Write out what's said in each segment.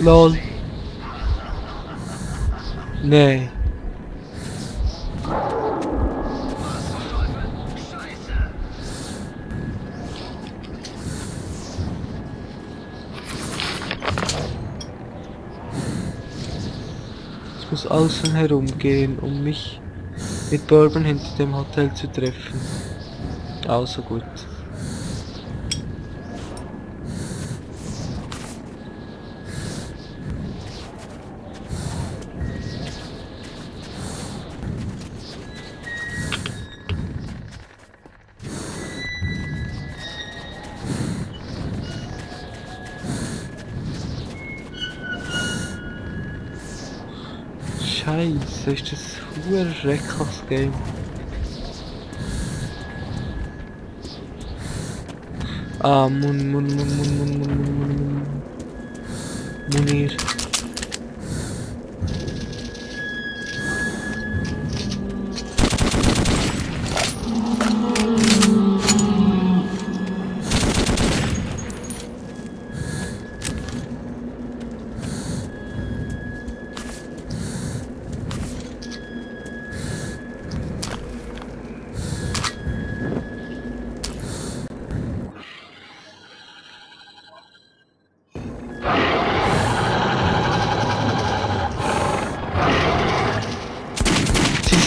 Lol. Nee. Ich muss außen herum gehen, um mich mit Bourbon hinter dem Hotel zu treffen. Also gut. Scheiße, ist das ein schreckliches Game. Ah, Munir.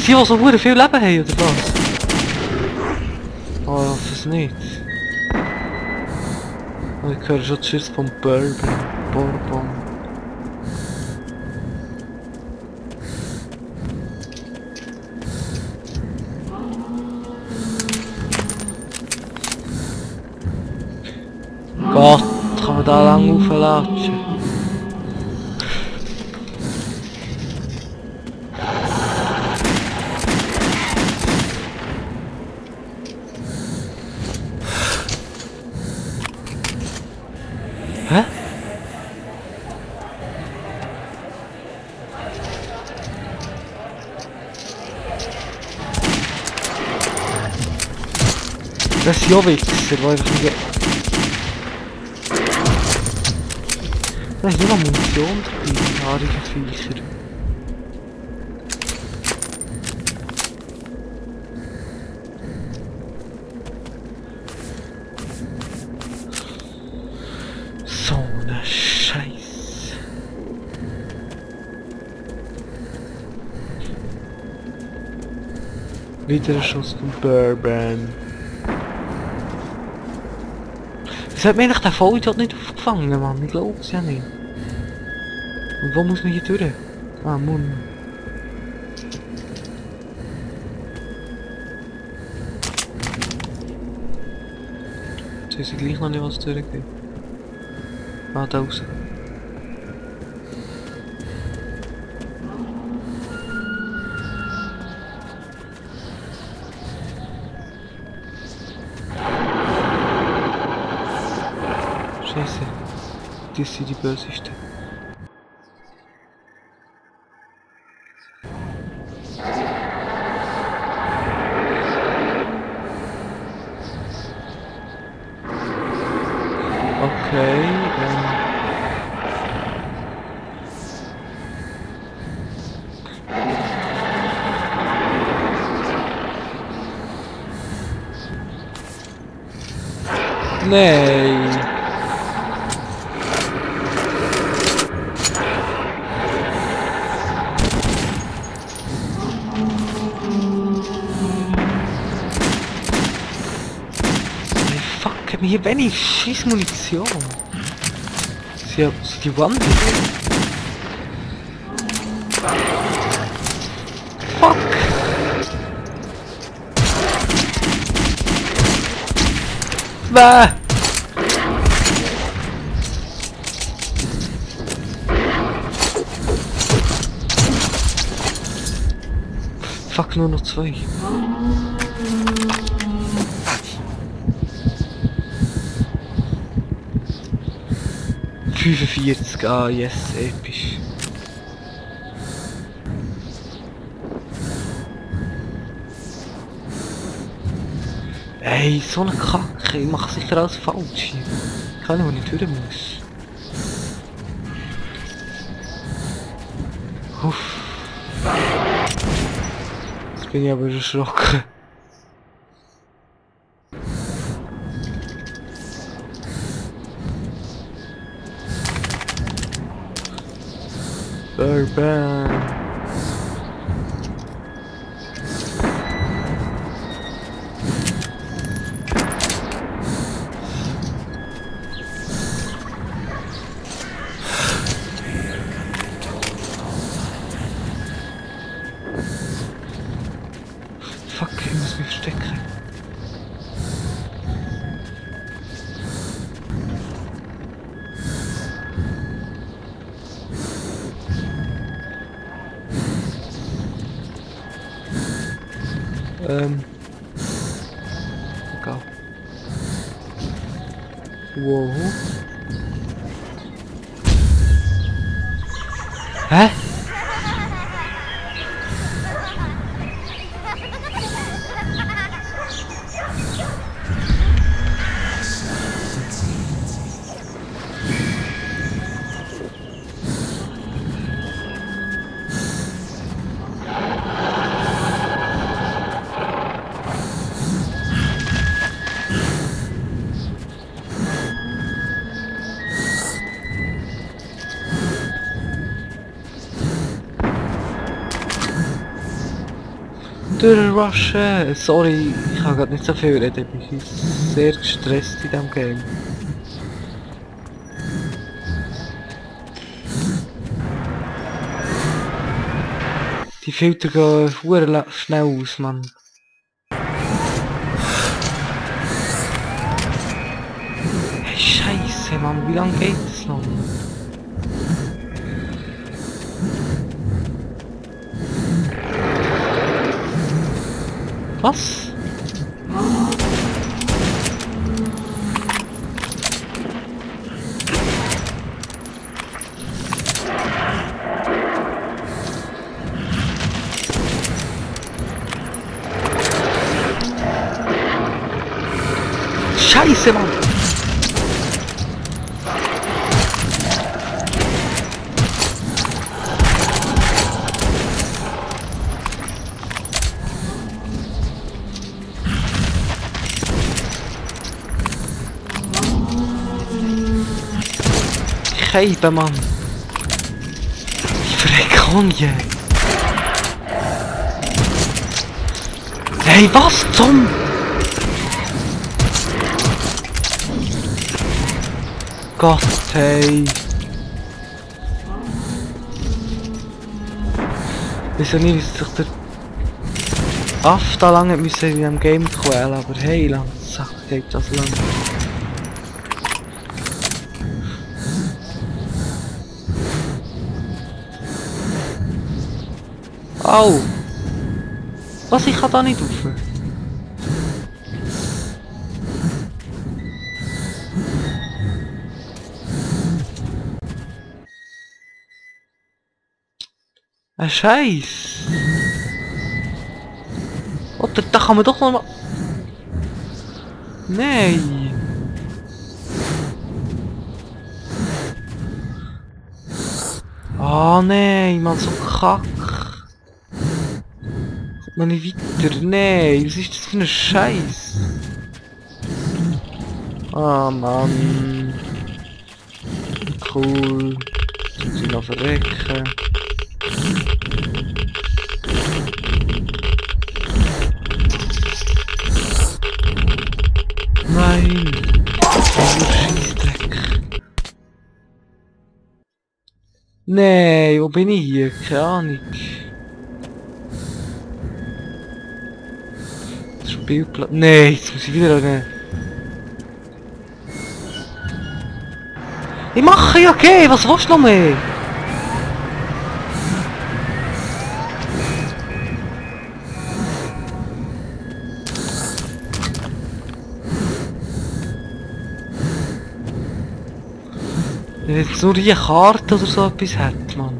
Die, die so viel Leben haben, oder was? Oh, ich hoffe es nicht. Oh, ich höre schon die Schüsse vom Bourbon. Gott, kann man da lang rauflatschen? Hä? Das ist ja Wichser, der einfach nicht... Da ist nicht mal Munition dabei, haarige Viecher. So ne Scheiß. Wieder ein Schuss von Bourbon. Das hat mir eigentlich der Vollidiot nicht aufgefangen, Mann. Ich glaube es ja nicht. Und wo muss man hier durch? Ah, Mann. Jetzt weiß ich gleich noch nicht, was durchgeht. Ah, da raus. Scheiße. Die sind die Bösesten. Okay, nee. Ich habe hier wenig Schießmunition. Sie die Wand. Fuck! Bah! Fuck, nur noch 2. Ah, yes, episch. Ey, so eine Kacke, ich mache sicher alles falsch hier. Ich kann nicht, wo ich durch muss. Uff. Jetzt bin ich aber erschrocken. Bam. Fuck, ich muss mich verstecken. Egal. Wow. Hä? Durchrushen! Sorry, ich kann gerade nicht so viel reden, ich bin sehr gestresst in diesem Game. Die Filter gehen verdammt schnell aus, Mann. Hey, Scheiße, Mann, wie lange geht das noch? Was? Scheiße, Mann! Scheiße, Mann! Ich verreck hier! Hey, was zum... Gott, hey! Wieso nicht, wie sich der Aff da lange müssen in diesem Game quälen, aber hey, lang Sache geht das lang. Au! Was, ich kann da nicht rauf? Ein Scheiß! Oder da kann man doch noch mal... Nein! Ah nein, man, so kack! Kommt man nicht weiter? Nein, was ist das für ein Scheiß? Ah Mann! Cool! Jetzt sind noch verrecken! Nein! Scheissdreck! Nein, wo bin ich hier? Keine Ahnung. Spielplatz. Nein, jetzt muss ich wieder rein. Ich mache ja okay, was willst du noch mehr? Wenn jetzt nur die Karte oder so etwas hat, Mann.